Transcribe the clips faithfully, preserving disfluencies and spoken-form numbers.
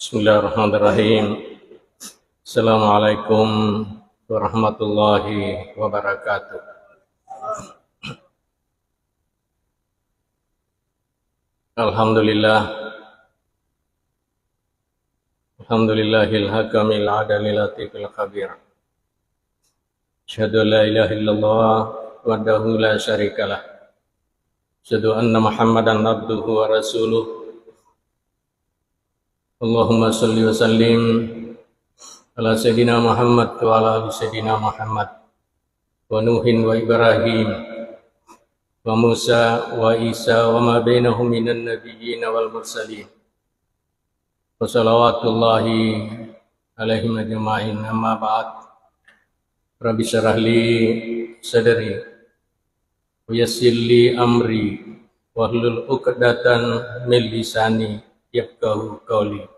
Bismillahirrahmanirrahim. Assalamualaikum warahmatullahi wabarakatuh. Alhamdulillah. Alhamdulillahil hakamil adalil latifil khabir. Asyhadu an la ilaha illallah wahdahu la syarikalah. Asyhadu anna Muhammadan abduhu wa rasuluh. Allahumma salli wa sallim ala Sayyidina Muhammad wa ala ali Sayyidina Muhammad wa Nuhin wa Ibrahim wa Musa wa Isa wa ma bainahum minan nabiyyin wal mursalin. Wa salawatullahi alaihim ajma'in, amma ba'd. Rabbi syrah li sadri wa yassir li amri wahlul uqdatan min lisani yafqahu qawli.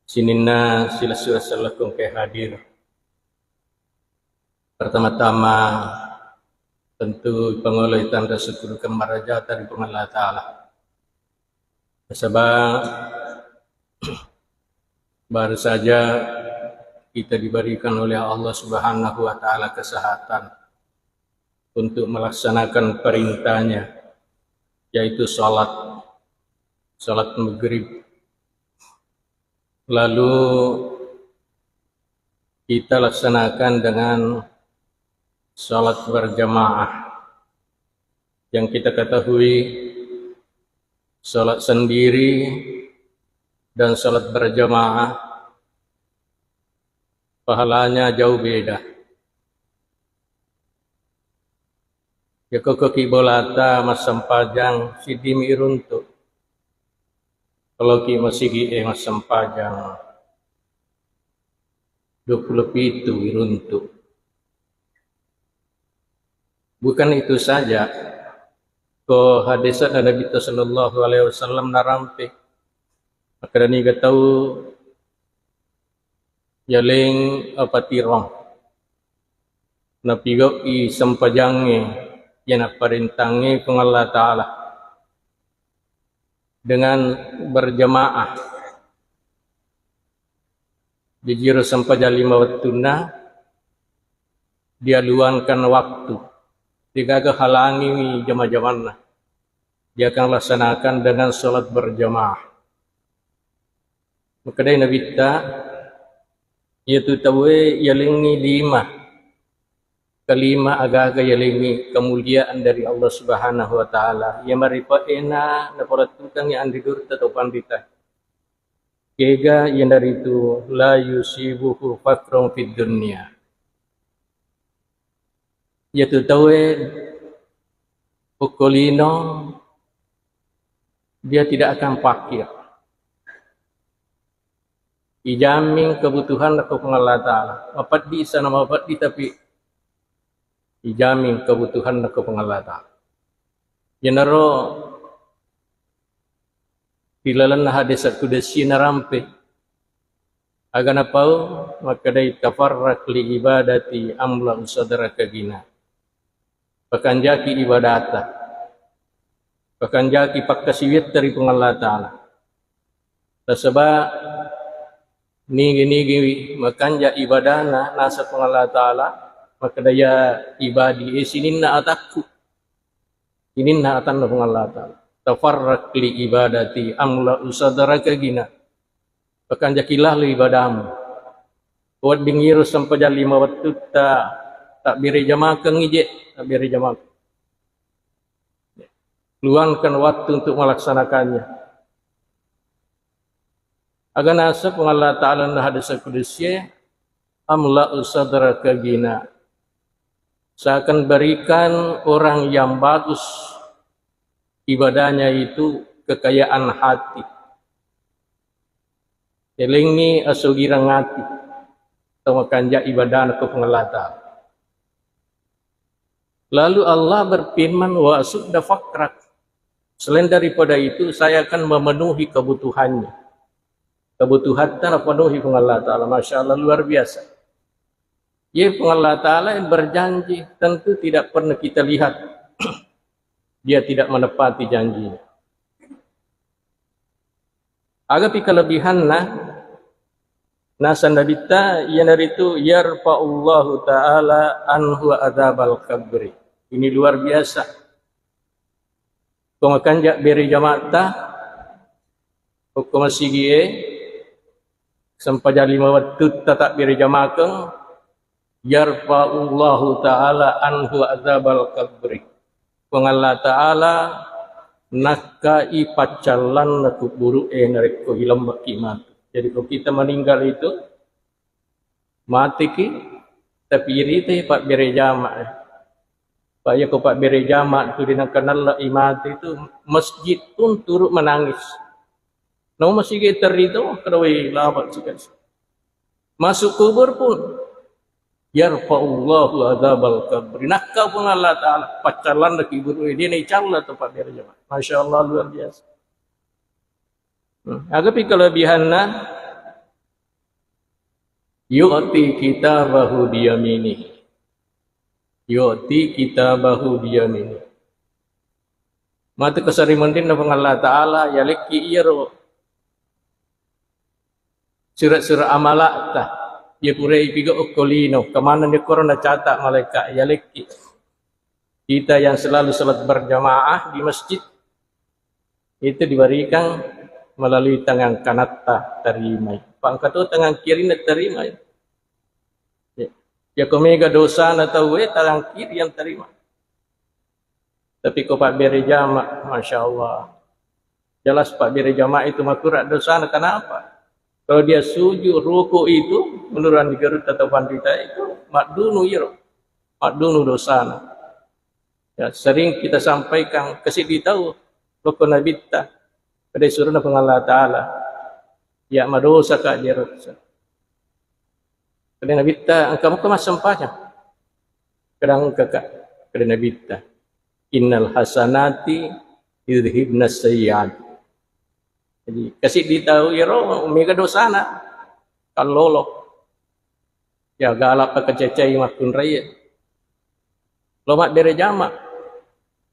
Sininna silessureng sellekku engkae hadir. Pertama-tama, tentu pangoloi tanra syukur kemmarajata ri Puang Allah Ta'ala. Nasaba baru saja kita diberikan oleh Allah Subhanahu wa Ta'ala kesehatan untuk melaksanakan perintahnya, yaitu salat, salat maghrib. Lalu kita laksanakan dengan salat berjamaah. Yang kita ketahui, salat sendiri dan salat berjamaah pahalanya jauh beda. Yakko ki bolata massempajang, siddimi iruntu. Kalau ki masigi e massempajang, dua puluh pitu iruntu. Bukan itu saja, ko hadisna Nabitta sallallahu alaihi wasallam narampe, makkeda niga tau yaleng apatirong, napigau'i sempajangnge, iya napparentangnge Puang Allah Ta'ala dengan berjamaah. Jaji ro sempajang lima wettunna dialuangkan waktu, degaga halangiwi jama-jamanna, dia akan laksanakan dengan salat berjamaah. Makkedai Nabitta, iyatu tauwe yalengngi lima, kelima agaga yalengngi kemuliaan dari Allah Subhanahu wa Ta'ala, iya maripe'ena napalettukengngi anridurta tau panrita. Kega iyanaritu la yusibuhu fakrun fid dunya. Iyatu tauwe okko lino, dia tidak akan fakir. Ijamin kebutuhan ko Puang Allah Ta'ala. Mapeddi sana mapeddi, tapi ijamin kebutuhan ko Puang Allah Ta'ala. Iyanaro ri lalenna hadis kudusi narampe. Aga napau makkedai, "Tafarraq li ibadati amla usadraka gina." Pakanjaki ibadata. Pakanjaki pakkasiwiatta ri Puang Allah Ta'ala. Nasaba nigi-nigi makanja ibadana naseng Puang Allah Ta'ala, makkeda, "Ya ibadi, e sininna atakku." Sininna atanna Puang Allah Ta'ala. "Tafarraq li ibadati amla usadraka gina." Pakanjakilah lu ibadamu. Wedding iro sempajang lima wettutta tabbere jamakeng ije, tabbere jamakeng. Luangkan waktu untuk melaksanakannya. Aga naseng Puang Allah Ta'ala na hadis kudusie, "Amla usadraka gina." Saya akan berikan orang yang bagus ibadahnya itu kekayaan hati. Elengngi asugirang ati, tau makanja ibadahna ko Puang Allah Ta'ala. Lalu Allah berfirman, "Wa asudda fakrak." Selain daripada itu, saya akan memenuhi kebutuhannya. Kebutuhatta napenuhi Puang Allah Ta'ala. Masya Allah, luar biasa. Ye, Puang Allah Ta'ala yang berjanji, tentu tidak pernah kita lihat dia tidak menepati janjinya. Agapi kelebihanna, naseng Nabitta, iyanaritu yarfa'ullahu ta'ala anhu adzabal qabri. Ini luar biasa. Ko makanja bere jama'ta, okko masigie, sempajang lima wettutta tabbere jamakeng, yarfa'ullahu ta'ala anhu adzabal qabri. Puang Allah Ta'ala nakkai paccallanna kuburu'e narekko ilemmekki matu. Jadi, kalau kita meninggal itu, mateki, tapi iritai pabbere jama. Pak, ya, ko pabbere jama tu dinangkanalla imate itu, masjid pun turut menangis. Namo masigi terri to, kada wai lawat sikali. Masuk kubur pun, yarfa'ullahu adzabal qabri. Nakka pun Allah Ta'ala, paccallanna kubur, dia naik calla tempat dia jamaah. Masya Allah, luar biasa. Hmm. Agapi kelebihanna, yu'ti kitabahu biyamini. Yu'ti kitabahu biyamini. Matu kesari mendinna Puang Allah Ta'ala, yalekki iyaro sura-sura amala'ta, iya pura ipiga okko lino, kemaneng iya koro nacata malaika, yalekki. Kita yang selalu salat berjamaah di masjid itu diberikan melalui tangan kanatta, tarimai. Pangkatu tangan kiri na tarimai. Ya. Ya, ko mega dosana tauwe, tangan kiri yang terima. Tapi ko pabbere jama, Masya Allah. Jelas pabbere jama itu makura dosana. Kenapa? Kalau dia sujud, ruku itu, menurut Andi Garut atau pandita itu, maddunu iro. Maddunu dosana. Ya, sering kita sampaikan, kesiddi tau, loko Nabitta, pada suruna Puang Allah Ta'ala. Ya, madosa ka dia ruksa. Kada Nabitta, engka muka massempajang. Kada engka ka, kada Nabitta. Innal hasanati yudhibna sayyiat. Jadi, kasiddi tau iyaro mega dosana. Kallolo. Ya, galak pakacecai makkunraiya. Lo mabbere jama.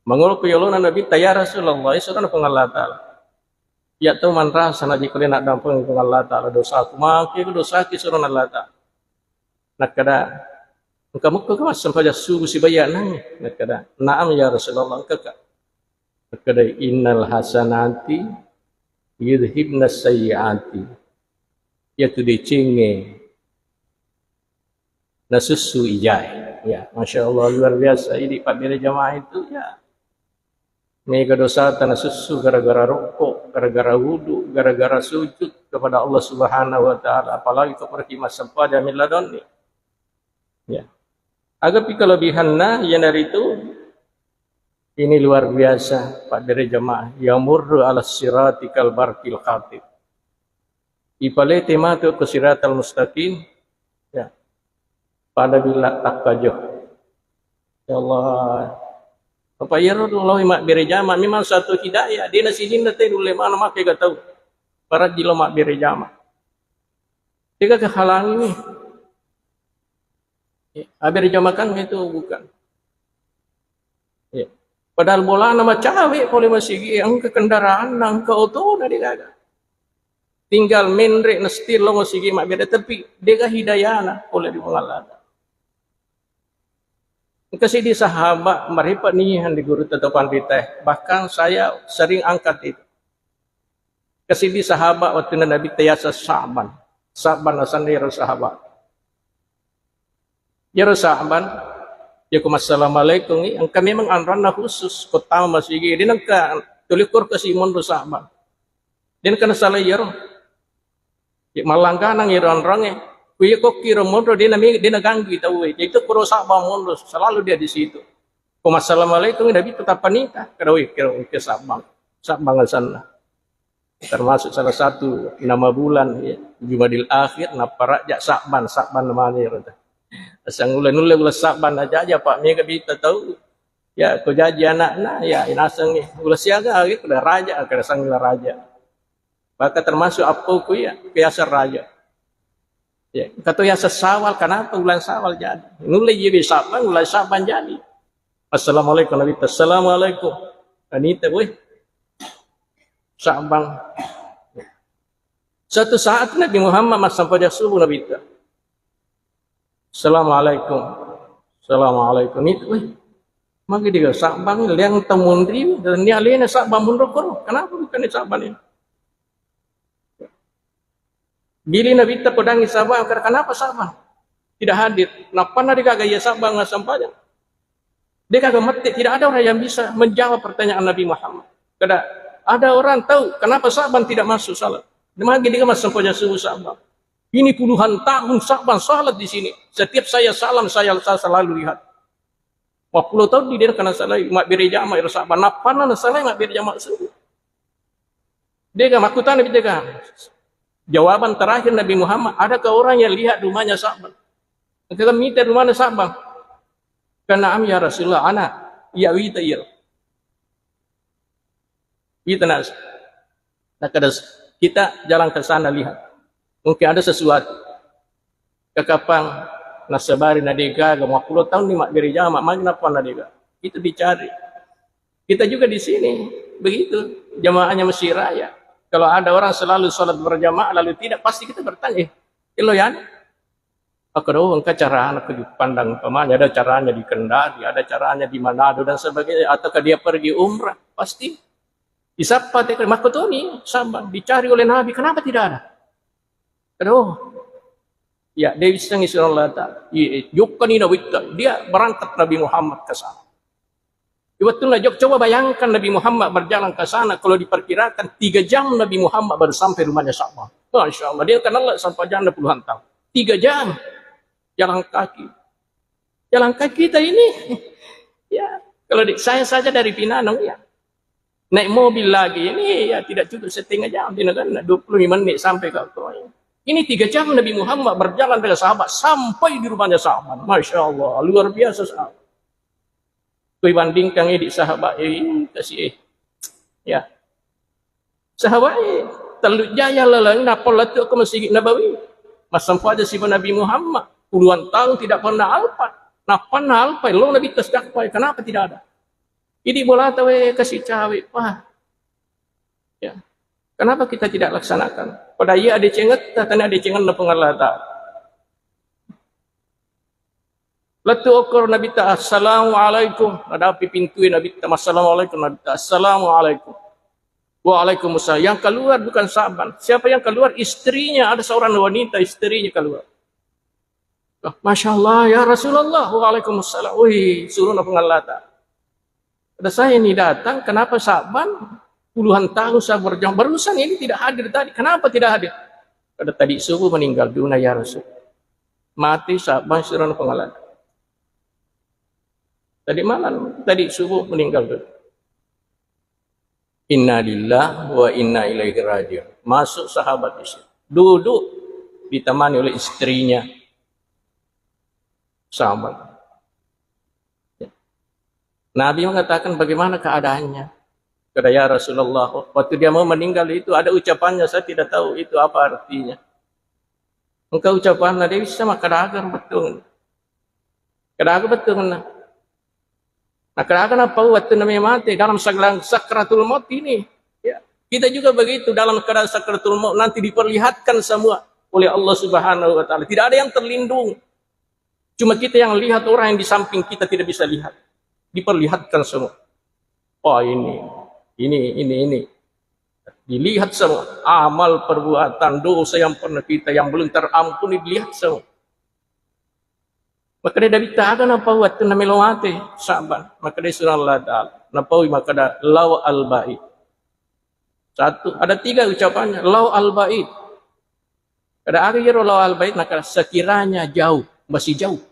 Mangolo ku yolona Nabitta, ya Rasulullah, ya surana Puang Allah Ta'ala. Ya tau manrasa na jikole naddampeng Puang Allah Ta'ala dosaku. Maki ku dosaki surana Allah Ta'ala. Nakkeda, "Engka mukko ka massempajang subuh sibawa iyanangnge?" Nakkeda, "Na'am ya Rasulullah, engka ka." Nakkeda, "Innal hasanati yudhibna sayyiati." Iyatu decengnge nasussu ijae. Ya, Masya Allah, luar biasa. Ini pabbere jamaah itu, ya. Mega dosata nasussu gara-gara rokko, gara-gara wudu, gara-gara sujud kepada Allah Subhanahu wa Ta'ala. Apalagi ko perki massempajang milladonni. Ya. Agapi kelebihanna, iyanaritu, ini luar biasa, pabbere jamaah. Yamurru ala sirati kal barqil khatib. Ipalete matu ke siratal mustaqim, ya. Pada bila takkajo. Ya Allah. Apa iyaro lao mabbere jama memang satu hidayah, dena sininna te nulle mana make ga tau. Parajji lao mabbere jama. Tega kehalangi ni. Ya, abbere jama kan itu bukan. Ya. Padahal bolana macawe pole masigi, engka kendaraanna, engka otona, degaga. Tinggal menre na setir lo masigi mabbere, tapi dega hidayana pole di Puang Allah. Engka siddi sahabat marepa nihan di guru atau pandita, bahkan saya sering angkat itu. Engka siddi sahabat wattunna Nabitta yaseng Sa'ban. Sa'ban asenna ero sahabat. Iyaro Sa'ban, yako massalamualaikum i, engka memang anranna khusus, ko tama masigi, de nengka tuli korkasi monro Sa'ban. De nengka nasalai iyaro. Ya, mallangganang iyaro anrangnge. Ku iya kokki ro monro, de nami-, de naganggu tauwe. Jadi itu koro Sa'ban monro, selalu dia di situ. Ko massalamualaikum i, Nabitta tappa nita, kada woi, kira, kira Sa'ban. Sa'ban asenna. Termasuk salah satu nama bulan, ya, Jumadil Akhir, nappa Rajab, Sa'ban, Sa'ban namanya, ya, kata. Asang uleng-uleng uleng Sa'ban aja, aja, Pak, mega bita tau. Ya, ko jaji anakna, ya, inaseng, ya, uleng siaga, ya, kada Rajab, kada sangila Rajab. Maka termasuk apa ku ya, biasa Rajab. Ya, kata yaseng Sawal, kenapa bulan Sawal jadi? Nulle iya Sa'ban, bulan Sa'ban jadi. Assalamualaikum, Nabitta. Assalamualaikum. Anita, woi. Sa'ban. Suatu saat Nabi Muhammad massempajang subuh Nabitta. Assalamualaikum. Assalamualaikum. Itu, weh, magi diga Sa'ban, liang tamunri, dan ni alena Sa'ban munro koro. Kenapa bukan Sa'ban ini? Bili Nabitta podangi Sa'ban, kenapa Sa'ban tidak hadir? Nappanna digaga iya Sa'ban massempajang. Dia kagak mati, tidak ada orang yang bisa menjawab pertanyaan Nabi Muhammad. Kada ada orang tahu kenapa Sa'ban tidak masuk salat. Magi diga massempajang subuh Sa'ban. Ini puluhan tahun Sa'ban salat di sini. Setiap saya salam, saya, saya selalu lihat. Mappulo taung di dena kana salai, mabbere jama ero Sa'ban. Nappanna nasalai mabbere jama subuh. Dega, makkutana dega. Jawaban terakhir Nabi Muhammad, adakah orang yang lihat rumahnya Sa'ban? Engka mita rumahnya Sa'ban? Kana am ya Rasulullah, ana, iya wita iya. Wita nas. Nah, kada s-, kita jalan ke sana lihat. Mungkin ada sesuatu. Kakapang nasabari na dega, mappulo taung ni mabbere jama, magi nappa na dega. Itu dicari. Kita juga di sini begitu, jamaahnya Masjid Raya. Kalau ada orang selalu sholat berjamaah lalu tidak, pasti kita bertanya, "Eh, elo yani?" Aku, "Oh, engka carana ke Padang, umpamanya ada caranya di Kendari, ada caranya di Manado dan sebagainya, atau ke dia pergi umrah, pasti disapa te, makkutoni Sa'ban, dicari oleh Nabi, kenapa tidak ada?" Aduh, ya, dia bisa ngisi Allah Ta'ala. Iya, jokkani Nabitta, dia berangkat Nabi Muhammad ke sana. Di wettunna jok-, coba bayangkan Nabi Muhammad berjalan ke sana, kalau diperkirakan tiga jam Nabi Muhammad baru sampai rumahnya Sa'ban. Masya Allah, dia kenal lah sampai jam puluhan tahun. Tiga jam jalan kaki. Jalan kaki kita ini, ya, kalau di, saya saja dari Pinanong, ya, naik mobil lagi ini, ya, tidak cukup setengah jam, di negara dua puluh lima menit sampai ke Koy. Ini tiga jam Nabi Muhammad berjalan dengan sahabat sampai di rumahnya sahabat. Masya Allah, luar biasa sahabat. Kui bandingkan ini sahabat, eh, kasih, eh. Ya. Sahabat, eh, tellu jaya laleng, nappa lettu ke Masjid Nabawi. Massempajang siba Nabi Muhammad. Puluhan tahun tidak pernah alpa. Nappa na alpa, lo Nabi tasdakpa, kenapa tidak ada? Idi bolata we kasih cawe, wah. Ya. Kenapa kita tidak laksanakan? Pada iya ada cenget, tanya ada cenget na Puang Allah Ta'ala. Lettu okkoro Nabitta, "Assalamualaikum." Nadapi pintui Nabitta, "Assalamualaikum." Nabitta, "Assalamualaikum." "Waalaikumsalam." Yang keluar bukan Sa'ban. Siapa yang keluar? Istrinya, ada seorang wanita, istrinya keluar. "Oh, Masya Allah, ya Rasulullah." "Waalaikumsalam." Wih, suruh na Puang Allah Ta'ala. Ada saya ini datang, kenapa Sa'ban? Puluhan tahun saya berjuang. Barusan ini tidak hadir tadi. Kenapa tidak hadir? Kada tadi subuh meninggal dunia, ya Rasul. Mati Sa'ban, suruh na Puang Allah. Tadi malam, tadi subuh meninggal dunia. Innalillah wa inna ilaihi raji'un. Masuk sahabat di situ. Duduk ditemani oleh istrinya. Sahabat. Nabi mengatakan, "Bagaimana keadaannya?" Kata, "Ya Rasulullah, waktu dia mau meninggal itu ada ucapannya, saya tidak tahu itu apa artinya." Engka ucapanna, dia bisa makkadaga bettuanna. Kadaga bettuanna. Nah, kadaga napau wettunna memang mate dalam segala sakratul maut ini. Ya. Kita juga begitu dalam keadaan sakratul maut nanti diperlihatkan semua oleh Allah Subhanahu wa Ta'ala. Tidak ada yang terlindung. Cuma kita yang lihat, orang yang di samping kita tidak bisa lihat. Diperlihatkan semua. Oh, ini, ini, ini, ini. Dilihat semua. Amal, perbuatan, dosa yang pernah kita, yang belum terampuni, dilihat semua. Makkeda Dabitta, aga napau wettunna melo mate Sa'ban? Makkeda Surah Allah Ta'ala. Napaui makkeda, "Lau al-ba'id." Satu, ada tiga ucapannya. "Lau al-ba'id." Kada aga iyaro lao al-bait, nakala sekiranya jauh, masih jauh.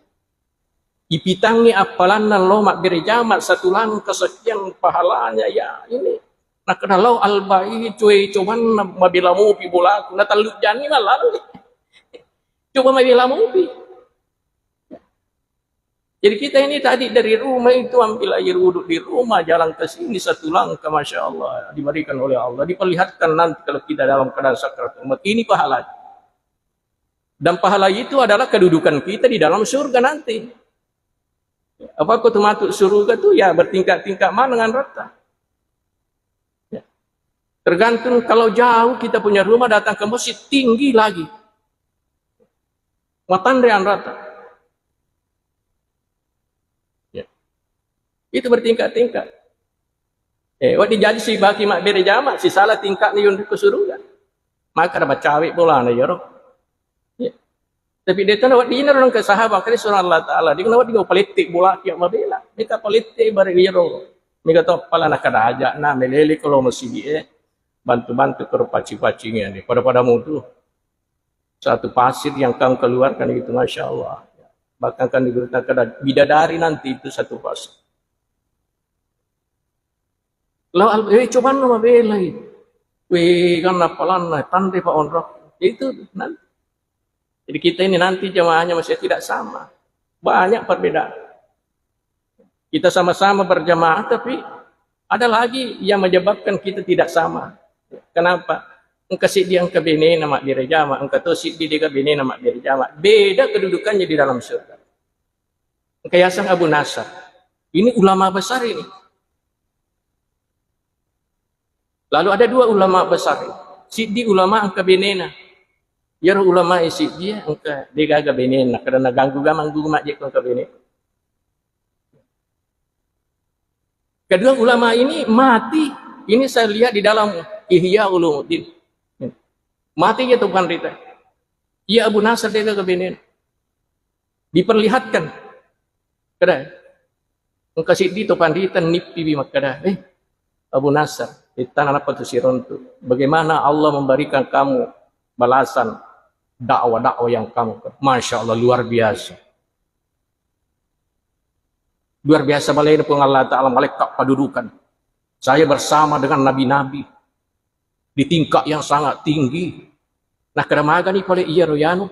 Ipitangngi appalanna lo mabbere jama satu langkah sekian pahalanya, ya ini. Nakala lao al-bait, coe cobanna mabela mopi bolaku, na tellu janni malalli. Coba mabela mopi. Jadi kita ini tadi dari rumah itu ambil air wudhu di rumah, jalan ke sini satu langkah, Masya Allah, diberikan oleh Allah, diperlihatkan nanti kalau kita dalam keadaan sakaratul maut. Ini pahala. Dan pahala itu adalah kedudukan kita di dalam surga nanti. Apa aku tuh masuk surga tuh ya bertingkat-tingkat mana dengan rata. Ya. Tergantung kalau jauh kita punya rumah datang ke masjid, tinggi lagi. Matanre anrata. Ya. Itu bertingkat-tingkat. Eh, wedding jaji sibaki mabbere jama, sisala tingkatna yonrikko suruga. Maka ada macawe bolana yaro. Ya. Tapi de tona weddinna ro engka sahabat kali surah Allah Ta'ala. Dia kena wedding palette bolaki mabela. Mika palette bare yaro. Mika to pala nakada aja na melele kalau masigi eh. Bantu-bantu karo paci-pacingi ini. Pada-pada mutu. Satu pasir yang kau keluarkan itu, Masya Allah. Bahkan kan diberitakan ada bidadari nanti itu satu pasir. Lalu, eh, coba nama belai. Wih, kan apalanna, tante Pak Onrok. Itu nanti. Jadi kita ini nanti jamaahnya masih tidak sama. Banyak perbedaan. Kita sama-sama berjamaah, tapi ada lagi yang menyebabkan kita tidak sama. Kenapa? Engka siddi engka benena mabbere jama, engka to siddi dega benena mabbere jama. Beda kedudukannya di dalam surga. Engka yaseng Abu Nasar. Ini ulama besar ini. Lalu ada dua ulama besar. Siddi ulama engka benena. Yaro ulama siddi engka degaga benena. Karena ganggu gamang guru majek engka benena. Kedua ulama ini mati. Ini saya lihat di dalam Ihya Ulumuddin. Mati ya tuh panrita. Iya Abu Nasar degaga benena. Diperlihatkan. Kada. Engka siddi to panrita nippiwi makkada, "Eh, Abu Nasar, ittana nappa tu sirontu. Bagaimana Allah memberikan kamu balasan dakwah-dakwah yang kamu ke-," Masya Allah, luar biasa. Luar biasa balena Puang Allah Ta'ala, malaikat padudukan. Saya bersama dengan nabi-nabi di tingkat yang sangat tinggi. Nah, kada magani pale iyaro yanu.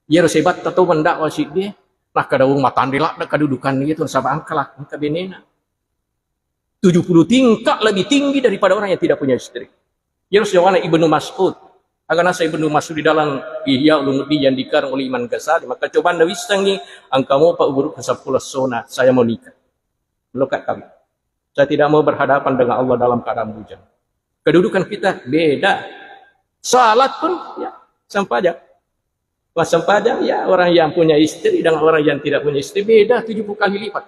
Iyaro sebatta to mendakwah siddi. Nah, kada wong matanre ladde kedudukan itu nasaba angkala engka benena. Tujuh puluh tingkat lebih tinggi daripada orang yang tidak punya istri. Iyaro sewana Ibnu Mas'ud. Aga nasa Ibnu Mas'ud di dalam Ihya Ulumuddin yang dikarang oleh Imam Ghazali. Maka coba anda wissangi, angka mopa uburu ke sepuluh sona, saya mau nikah. Belum kak kami. Saya tidak mau berhadapan dengan Allah dalam keadaan bujang. Kedudukan kita beda. Salat pun, ya, sempajang. Pas sempajang, ya, orang yang punya istri dengan orang yang tidak punya istri beda tujuh puluh kali lipat.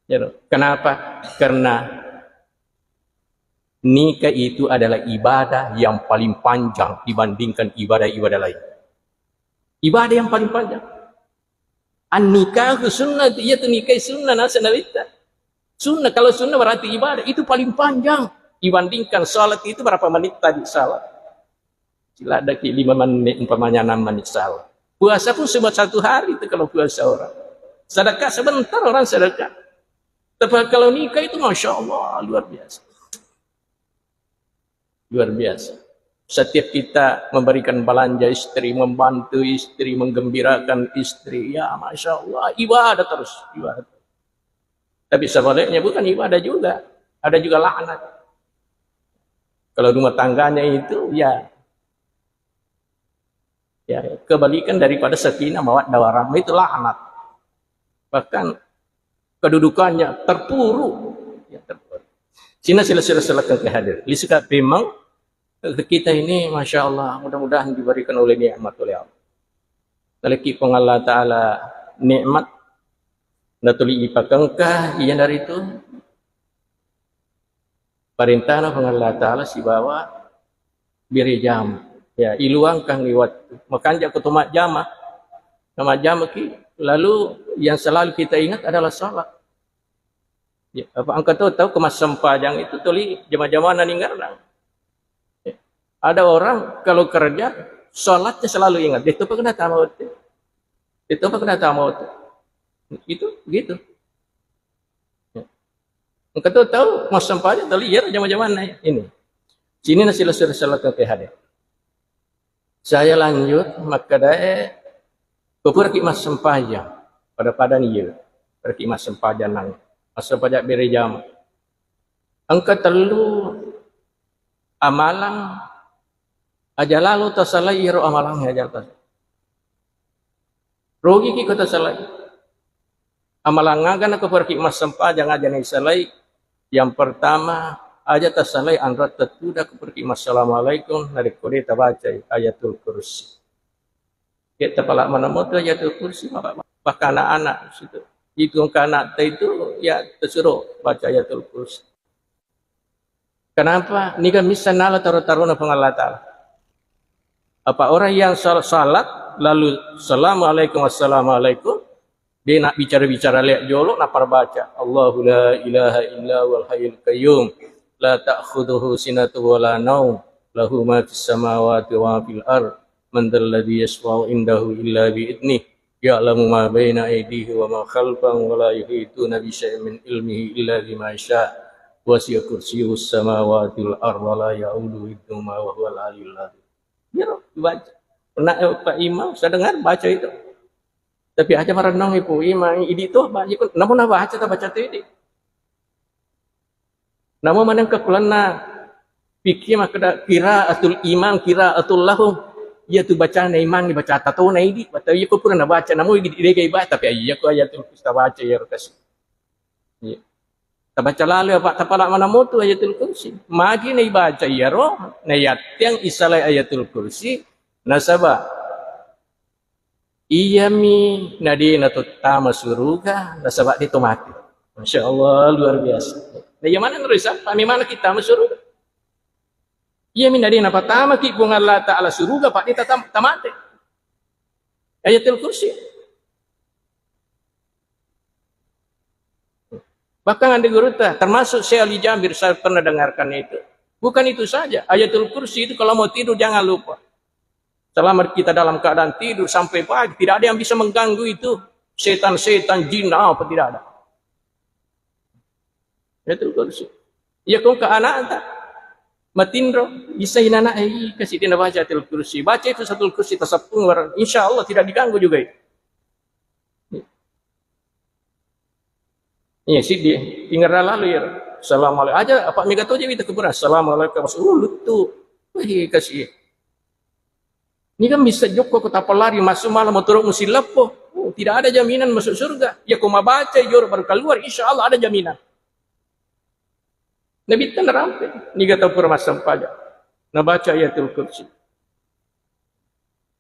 Ya, loh. Kenapa? Karena nikah itu adalah ibadah yang paling panjang dibandingkan ibadah-ibadah lain. Ibadah yang paling panjang. An-nikahu sunnah, iya tu nikah sunnah nasa nabitta. Sunnah, kalau sunnah berarti ibadah, itu paling panjang dibandingkan salat itu berapa menit tadi salat. Sila daki lima menit, umpamanya enam menit salat. Puasa pun cuma satu hari itu kalau puasa orang. Sedekah sebentar orang sedekah. Tapi kalau nikah itu Masya Allah, luar biasa. Luar biasa. Setiap kita memberikan belanja istri, membantu istri, menggembirakan istri, ya Masya Allah, ibadah terus, ibadah. Tapi sebaliknya bukan ibadah juga, ada juga laknat. Kalau rumah tangganya itu, ya, ya kebalikan daripada sakinah mawaddah warahmah itu laknat. Bahkan kedudukannya terpuruk. Ya, terpuruk. Sina sila-sila silakan ke hadir. Lisika pemang kita ini, Masya Allah, mudah-mudahan diberikan oleh nikmat oleh Allah. Naleki Puang Allah Ta'ala nikmat, natuli ipakengka, iya dari itu. Parentana Puang Allah Ta'ala sibawa bere jama. Ya, iluangkan liwat. Makanja ko to majjama. Nah, majjama ki, lalu yang selalu kita ingat adalah salat. Ya, apa engka to tau ko massempajang itu tuli jama-jamana ningerrang. Ya. Ada orang kalau kerja, salatnya selalu ingat. Dia tuh pernah tamat. Dia tuh pernah tamat. Itu gitu. Ya. Engka to tau massempajang tuli iya jama-jamana ini. Sini nasi lesur salat ke P H D. Saya lanjut, makkedae, puraki massempajang. Pada-pada ni, iya. Puraki massempajang nang. Massempajang bere jama. Engka tellu amalang aja lalo tasalai, iyaro amalang aja tas-, rogiki ko tasalai. Amalang aga nako puraki massempajang aja naisalai. Yang pertama, Aja tassalai anratta tudang ko pergi massalamualaikum narekko de tabacai Ayatul Kursi. Ya tapala manamo tu Ayatul Kursi, maka, maka anak-anak situ. Itu engka anak itu ya tersuruh baca Ayatul Kursi. Kenapa? Niga missa nala taro-tarona Puang Allah Ta'ala. Apa orang yang sal-, salat lalu assalamualaikum, assalamualaikum, dia nak bicara-bicara lihat jolo, nak baca Allahu la ilaha illa huwal hayyul qayyum, la ta'khudhuhu sinatun wa la naum, lahu ma fis samawati wa ma fil ard, man dzalladzi yasfa'u indahu illa bi idnih, ya'lamu ma baina aydihim wa ma khalfahum wa la yuhituna bi syai'in min ilmihi illa bima sya', wasi'a kursiyyuhus samawati wal ard wa la ya'uduhu hifdhuhuma wa huwal aliyyul azim. Iyaro baca. Pernah, eh, Pak Imam, saya dengar baca itu. Tapi aja marennang Ibu Imam, idi to baca, namun baca tak baca tu idi. Namo maneng ka kulanna fikih makkeda qiraatul imam qiraatul lahu. Iya tu bacana imang ni baca tatona idi. Bata iya ko pura nabaca namo idi degai baca, tapi iya ko Ayatul Kursi tabaca iyaro kasi. Iya. Tabaca lalu apa tapala manamo tu Ayatul Kursi. Magi na ibaca iyaro, na yattiang isalai Ayatul Kursi, nasaba iyami na de na to tama suruga, nasaba de to mate. Masya Allah, luar biasa. Na iya mana nero isappa, mi mana kita tama suruga. Iyami na de na patama ki Puang Allah Ta'ala suruga, pak de tatam-, tamate. Ayatul Kursi. Bahkan ada gurutta, termasuk Syekh Ali Jabir, saya pernah dengarkan itu. Bukan itu saja, Ayatul Kursi itu kalau mau tidur jangan lupa. Selama kita dalam keadaan tidur sampai pagi, tidak ada yang bisa mengganggu itu. Setan-setan, jin, apa tidak ada. Ayatul Kursi. Ya kau ke anak anta matinro, bisa inana, eh, kasih dia baca Ayatul Kursi. Baca itu satu Kursi, tasappung, insya Allah tidak diganggu juga itu. Iya, siddi. Tinggal lalu ya. Assalamualaikum. Aja apa mega toje wita kuburan. Assalamualaikum. Masuk luttu. Wih, kasih. Ini kan bisa jokko kota pelari masuk malah motor musim lepo. Oh, tidak ada jaminan masuk surga. Ya, kau mau baca joro baru keluar, insya Allah ada jaminan. Nabitta narampe, niga tau pura massempajang. Nabaca Ayatul Kursi.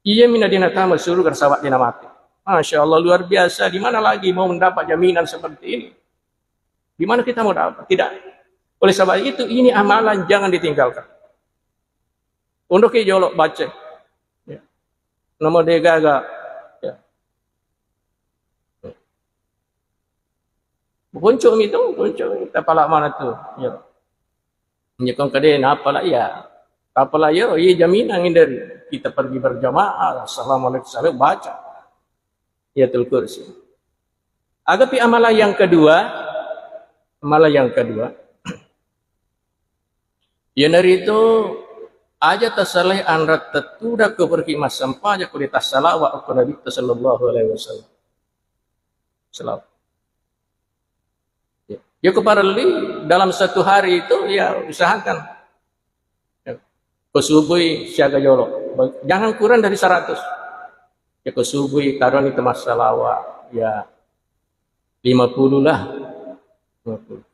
Iya mina dena tama surga, nasaba dena mate. Masya Allah, luar biasa. Di mana lagi mau mendapat jaminan seperti ini? Di mana kita mau dapat? Tidak. Oleh sebab itu, ini amalan jangan ditinggalkan. Untuk ke jolo baca. Ya. Nomor degaga. Ya. Puncuk mi tu, puncuk mi. Tapala mana tu? Ya. Nyekong kade napala ya. Tapala ya, iya jaminan dari kita pergi berjamaah, assalamualaikum, salam, baca Ayatul Kursi. Agapi amalan yang kedua, amalan yang kedua, iyanaritu aja tasalai anratta tudang ko pergi massempajang ko de tassalawa ko Nabitta sallallahu alaihi wasallam. Salawat. Ya. Ya, ko parelli dalam satu hari itu, ya, usahakan. Ya. Ko subui siaga jolo. Jangan kurang dari seratus. Ya, ko subui taroni temassalawa, ya, lima puluh lah. Lima puluh.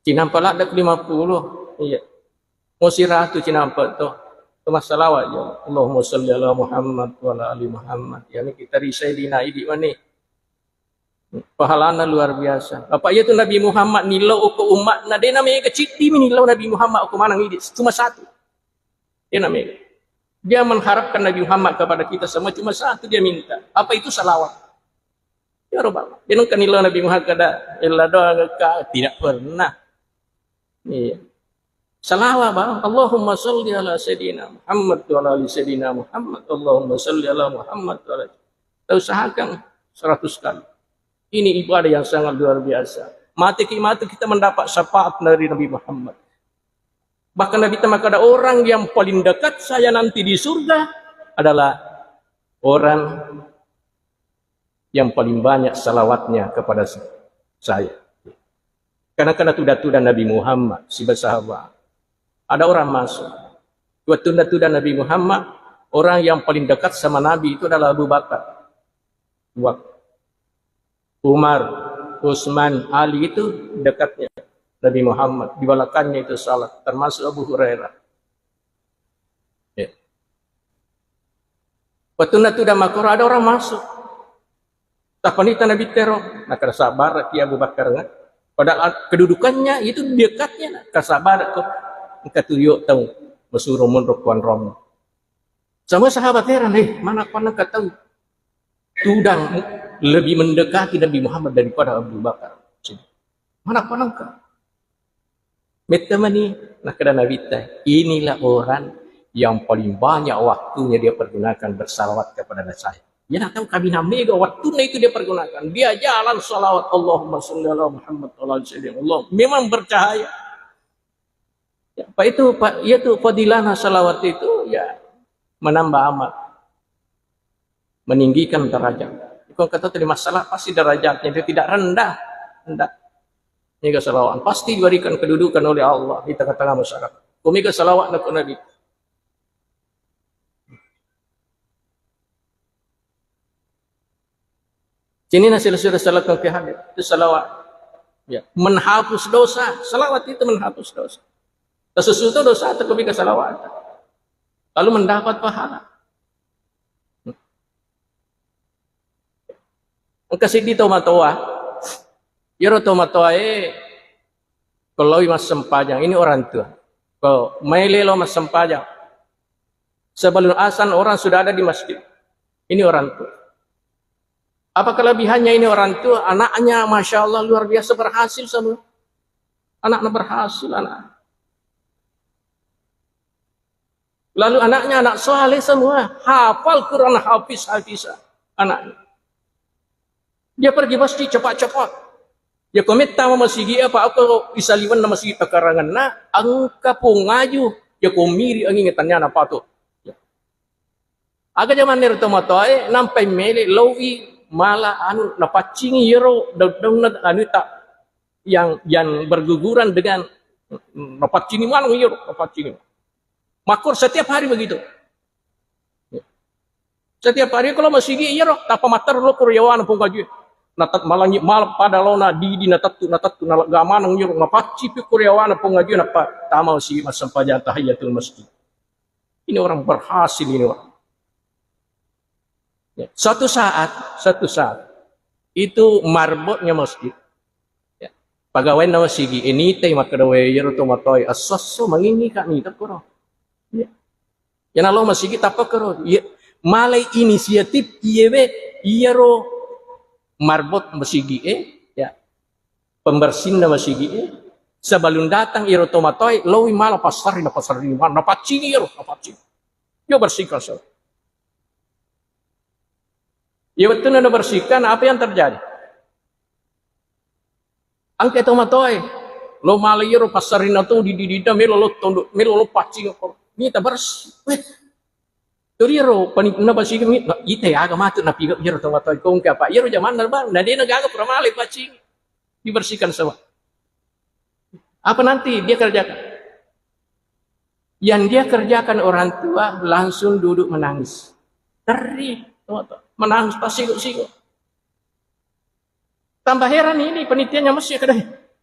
Cinampa ladde lima puluh. Iya. Mo siratu cinampa to. Temassalawa ya. Allahumma salli ala Muhammad wa ala ali Muhammad. Yani kita risai dina idi mani. Pahalana luar biasa. Apa iya tu Nabi Muhammad nillau ko umatna, dena mega, ciddi mi nillau Nabi Muhammad ko maneng idi, cuma satu. Dena mega. Dia mengharapkan Nabi Muhammad kepada kita semua, cuma satu dia minta. Apa itu? Salawat. Ya Rabbal. Dia nengka nillau Nabi Muhammad kada illa doa ka, tidak pernah. Iya. Salawat, Bang. Allahumma salli ala Sayyidina Muhammad wa ala ali Sayyidina Muhammad. Allahumma salli ala Muhammad wa ala. Kita usahakan seratus kali. Ini ibadah yang sangat luar biasa. Mati ki mati kita mendapat syafaat dari Nabi Muhammad. Bahkan Nabi Muhammad kata orang yang paling dekat saya nanti di surga adalah orang yang paling banyak salawatnya kepada sa-, saya. Karena, karena tuda-tuda Nabi Muhammad, si bersahabat. Ada orang masuk. Waktu tuda-tuda Nabi Muhammad, orang yang paling dekat sama Nabi itu adalah Abu Bakar. Abu Bakar. Umar, Utsman, Ali itu dekatnya. Nabi Muhammad, di belakangnya itu salat, termasuk Abu Hurairah. Ya. Wettunna tudang makkoro, ada orang masuk. Tappanita Nabi tero, nakkeda, "Sabar ki Abu Bakar." Padahal kedudukannya itu dekatnya, "Sabar ko, engka tujuh tahun mesuro monro kuan rom." Semua sahabat heran, "Eh, mana panengka tau tudang lebih mendekati Nabi Muhammad daripada Abu Bakar?" Mana panengka? Metta mani, nakkeda Nabitta, "Inilah orang yang paling banyak waktunya dia pergunakan bersalawat kepada saya." Dia nak tahu kami mega waktunya itu dia pergunakan. Dia jalan salawat, "Allahumma salli ala Muhammad wa ala ali sayyidina Allah." Memang bercahaya. Ya, Pak, itu, Pak, iya tuh fadilahna salawat itu, ya, menambah amal, meninggikan derajat. Kalau kata tadi masalah, pasti derajatnya itu tidak rendah, rendah. Ini kesalawatan pasti diberikan kedudukan oleh Allah di tengah-tengah masyarakat. Kumi kesalawat nak Nabi. Sini nasi sudah salah ke hadir. Itu salawat. Ya, menghapus dosa. Salawat itu menghapus dosa. Sesuatu dosa atau kebaikan salawat. Lalu mendapat pahala. Engka siddi tomatoa. Iyaro tomatoae ko laowi massempajang, ini orang tua. Ko maele lao massempajang. Sebelum azan orang sudah ada di masjid. Ini orang tua. Apa kelebihannya ini orang tua? Anaknya, masya Allah, luar biasa berhasil semua. Anaknya berhasil, anak. Lalu anaknya anak soleh semua, hafal Quran, hafiz, hafizah anaknya. Dia pergi masjid cepat-cepat. Ya, ko metta ma masigi apa, aku isaliwenna masigi takaranganna, engka pongaju, ya, ko miri angin tanyana patut. Ya. Aga jamanna ero tomatoae, nampai mele, laowi mala anu, napaccingi iyaro daun-daunna anu ta, yang, yang berguguran dengan, napaccingi maneng iyaro, napaccingi. Makkor setiap hari begitu. Ya. Setiap hari kalau masigi iyaro, tappa matteru lo ko ri yawana pongaju. Natat malangi mal pada lona didi natattu, natattu, nalegga maneng iyaro, napacci pi ko ri yawana pongaju, nappa tama masigi massempajang tahiyatul masjid. Ini orang berhasil ini orang. Ya, suatu saat, suatu saat itu marbotnya masjid. Ya. Pagawainna masigi, eh, nitai makkeda, "Wé, iyaro tomatoae esso-esso mangingngi ka nita koro." Ya. Yana lo masigi tappa koro. Ya. Malai inisiatif iyewe iyaro marbot masigi, eh, ya. Pembersinna masigi, eh. Sebelum datang iyaro tomatoae, laowi mala passarri, napasarri, napaccingi iyaro, napaccingi. Yo bersihkan so. Iya wettunna nabersihkan, apa yang terjadi? Engka tomatoae, lo mala iyaro passarina tu di, di, di, melo lo tondo, melo lo paccing ko. Nita bersih. Weh. Tuli iyaro pani-, nabersihkan mi, ita aga matu napiga iyaro tomatoae ko engka apa? Iyaro jamanna bang, na dena gaga pura mala paccing. Dibersihkan semua. Apa nanti dia kerjakan? Yang dia kerjakan orang tua langsung duduk menangis. Terri, menangis, pasigo-sigo. Tambah heran ini panitianya masih kada.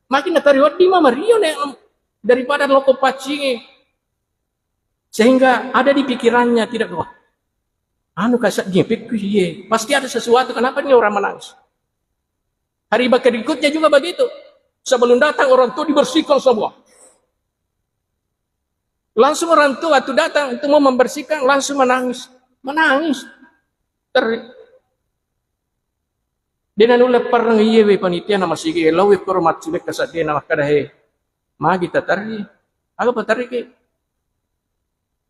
Makin natari wedding ma mario ne daripada loko paccingi. Sehingga ada di pikirannya tidak, "Wah, anu kasak jepekku ye. Pasti ada sesuatu, kenapa ini orang menangis?" Hari berikutnya juga begitu. Sebelum datang orang tua dibersihkan semua. Langsung orang tua itu datang, itu mau membersihkan, langsung menangis. Menangis. Ter-, dena nulle pareng iye we panitia na masigi, lao we koro maccule kasadde na makkada, "He, magi tatarri? Aga patarri ke?"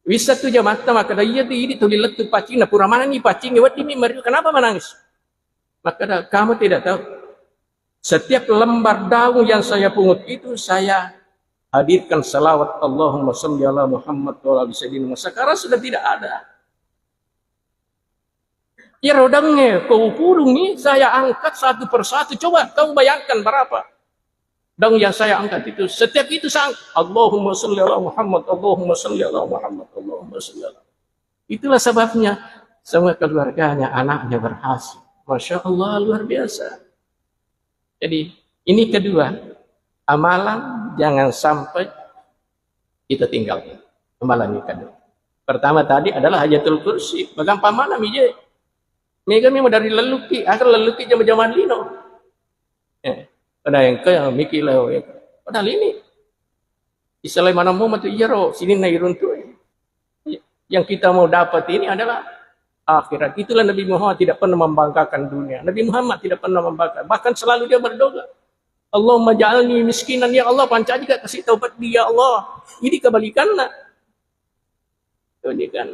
Wissa tu jamatta makkada, "Iya tu idi tuli lettu paccing, na pura manenni paccing, wedding mi mario, kenapa menangis?" Makkada, "Kamu tidak tahu. Setiap lembar daun yang saya pungut itu, saya hadirkan salawat Allahumma salli ala Muhammad wa ala ali sayyidina Muhammad." Sekarang sudah tidak ada. Iyaro daungnge ko upulungngi, saya angkat satu persatu. Coba kamu bayangkan berapa daun yang saya angkat itu. Setiap itu saya angkat, "Allahumma salli ala Muhammad, Allahumma salli ala Muhammad, Allahumma salli ala." Itulah sebabnya semua keluarganya, anaknya berhasil. Masya Allah, luar biasa. Jadi, ini kedua, Amalan jangan sampai kita tinggalkan. Amalan ini kan. Pertama tadi adalah Ayatul Kursi. Magampa mana mije? Mega memang dari leluki, agar leluki jama-jama lino. Eh, pada yang ke mikir lah, ya. Padahal ini Islam mana mau matu iyaro, sini na iruntu. Yang kita mau dapat ini adalah akhirat. Itulah Nabi Muhammad tidak pernah membanggakan dunia. Nabi Muhammad tidak pernah membanggakan. Bahkan selalu dia berdoa, "Allahumma ja'alni miskinan, ya Allah, pancaji ka kasih taubat dia, Allah." Ini kebalikannya. Ini kan.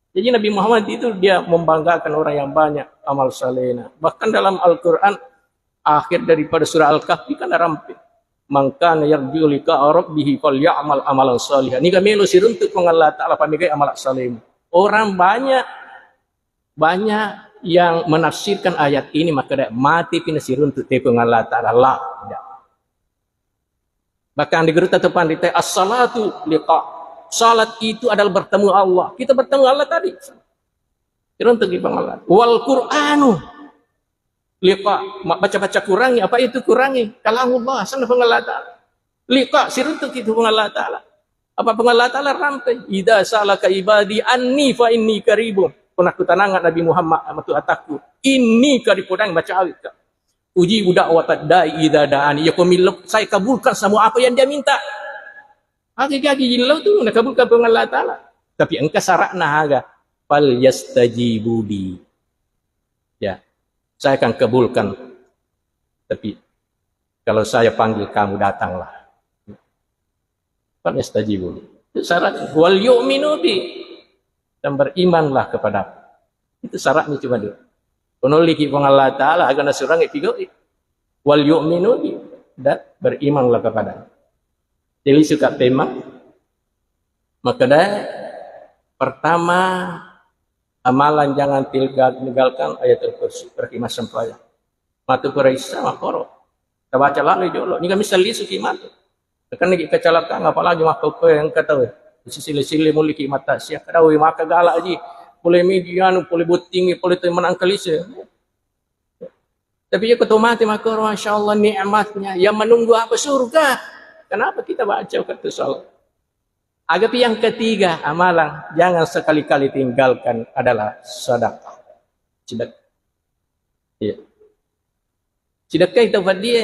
Jadi Nabi Muhammad itu dia membanggakan orang yang banyak amal salehnya. Bahkan dalam Al-Quran, akhir daripada surah Al-Kahfi kan rampe. "Man kana yarju liqa rabbih falyamal amalan salihah." Ini melo siruntu Puang Allah Ta'ala, pamegai amal salehmu. Orang banyak, banyak yang menafsirkan ayat ini, maka dia mati pina siruntu te Puang Allah Ta'ala. Lah, tidak. Bahkan di gurutta tu pandita, "As-salatu liqa." Salat itu adalah bertemu Allah. Kita bertemu Allah tadi. Siruntu ki Puang Allah. "Wal Qur'anu liqa." Ma-, baca-baca Qurangi, apa itu Qurangi? Kalamullah, sana Puang Allah Ta'ala. Liqa, siruntu ki tu Puang Allah Ta'ala. Apa Puang Allah Ta'ala rampe? "Idza salaka ibadi anni fa inni qaribun." Pernah kutananga Nabi Muhammad, matu atakku. "Inni qarib," podang baca awik ka. "Ujibu da'watad da'i idza da'ani." Ya ko millau, saya kabulkan semua apa yang dia minta. Agi-agi illau tu, nakabulkan Puang Allah Ta'ala. Tapi engka syaratna aga. "Fal yastajibu li." Ya, saya akan kabulkan. Tapi kalau saya panggil kamu, datanglah. "Fal yastajibu li." Itu syarat. "Wal yu'minu bi." Dan berimanlah kepadaku. Itu syaratnya cuma dua. Penoliki Puang Allah Ta'ala, agana surang itu. "Wal yu'minu bi." Dan berimanlah kepada. Jadi suka tema. Maka dari pertama, amalan jangan tilga-, tinggalkan Ayatul Kursi, pergi masam paya. Matu pura isa makoro. Tabaca lalo jolo. Ini kami selisu ki matu. Kan lagi kecelakaan, apalagi makko yang kata we. Sisile-sile muli ki mata sia. Kada we maka galak aji. Boleh midi anu, boleh botting, boleh tu menang kelise. Tapi ya ketua mati makoro, masya Allah nikmatnya. Yang menunggu apa? Surga. Kenapa kita baca waktu salat? Agapi yang ketiga, amalan jangan sekali-kali tinggalkan adalah sedekah. Sedekah. Iya. Sidekkai tau paddie.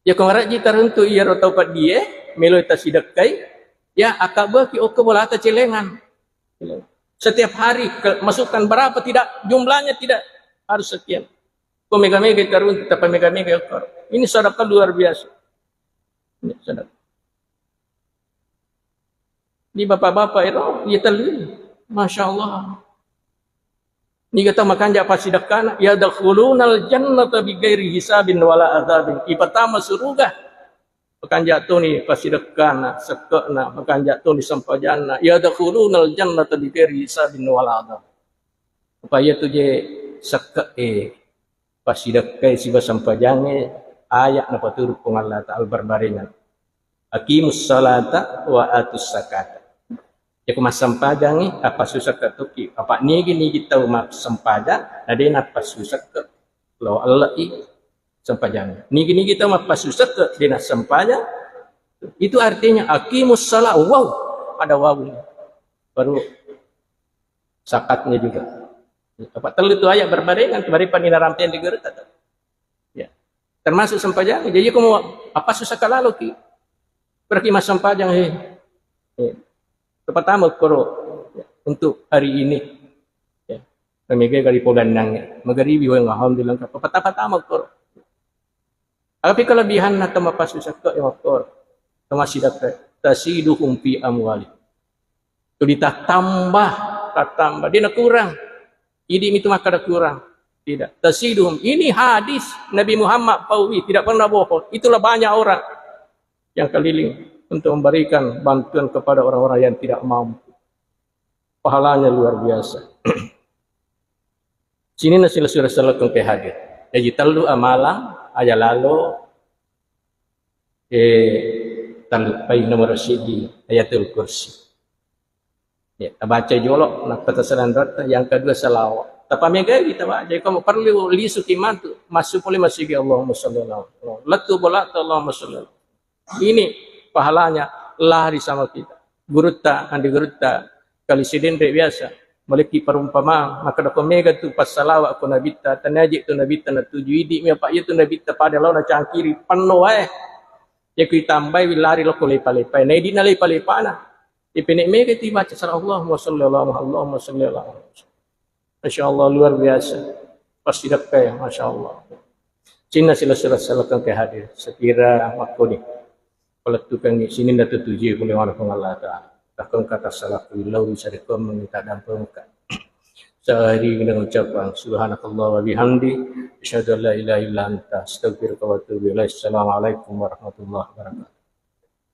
Ya, ko marajji taruntu iyaro tau paddie, meloi tasidekkai, ya, akkabbeki okko bolata celengan. Setiap hari ke-, masukkan berapa tidak, jumlahnya tidak harus sekian. Ko mega-mega taruntu, tapa mega-mega okko. Ini sedekah luar biasa. Ini sedekah. Di bapak-bapak ero, iya tellu. Masya Allah. Niga tau makanja pasidekkana, "Yadkhulunal jannata bighairi hisabin wala adzabin." Ipatama suruga. Makanja toni pasidekkana, sekke'na, makanja toni sempajanna. "Yadkhulunal jannata bighairi hisabin wala adzab." Apa iya tu je sekke'e. Passidekkai siba sempajangnge, aya' napaturu' Puang Allah Ta'ala berbarengan. "Aqimus salata wa atus zakata." Jeko massempajangngi, appassu sekke' tokki. Apa' nigi-nigi tau massempajang, na de' nappassu sekke', lao elle'i sempajang. Nigi-nigi tau mappassu sekke', de' nassempajang, itu artinya aqimus salat. Wow, ada wow. Baru zakatnya juga. Apa' tellu tu aya' berbarengan, kemarin panina rampeng di gurutta. Ya. Termasuk sempajang. Jadi, ko mau apa susah kalaloki. Berarti mas sempajang, he. He. Pertama koro, ya, untuk hari ini. Ya. Kami gagal di Pogannang, ya. Magaribi, weng, alhamdulillah, pertama-tama koro. Tapi kelebihanna tau mappassu sekke' e makkoro, tau massidekka, "Taziduhum fi amwalihim." Tu ditattamba, tattamba. De' nakurang. Idi' mitu makkada kurang. Tidak. "Taziduhum." Ini hadis Nabi Muhammad paui, tidak pernah bohong. Itulah banyak orang yang keliling untuk memberikan bantuan kepada orang-orang yang tidak mampu. Pahalanya luar biasa. Sininna silessureng sellekku engka hadir. Jaji tellu amalang, aja' lalo, eh, tellu, pai nomor siddi, Ayatul Kursi. Ya, baca jolo, nappa taserang doatta. Yang kedua, salawat. Tapamegai kita, Pak. Jadi kamu perlu lisu ki mantu, massu pole masigi Allahumma sholli ala Muhammad. Lettu bolata Allahumma sholli ala Muhammad. Ini pahalanya lari sama kita. Gurutta, andi gurutta, kali sidenre biasa. Maliki perumpamaan, maka dako mega tu passalawa ko nabitta, tanaji tu nabitta natuju idi mi apa iya tu nabitta pada launa cangkiri penno wae. Ya ku itambai wilari loko lepa-lepa. Nah, idina lepa-lepana. Ipene mega tu baca sara Allahumma sholli ala Muhammad, Allahumma sholli ala Muhammad. Masya Allah, luar biasa. Pasti dakka ya, Masya Allah. Cina sila sila salakang ke hadir. Sekira makoni. Palettukangngi sininna tutujui pole maneng Puang Allah Ta'ala. Takkan kata salah kuilau bisa rekam meminta dampengka. Saya akhiri dengan ucapan subhanakallah wa bihamdi. Asyhadu an la ilaha illa anta astaghfiruka wa atubu ilaik. Assalamualaikum warahmatullahi wabarakatuh.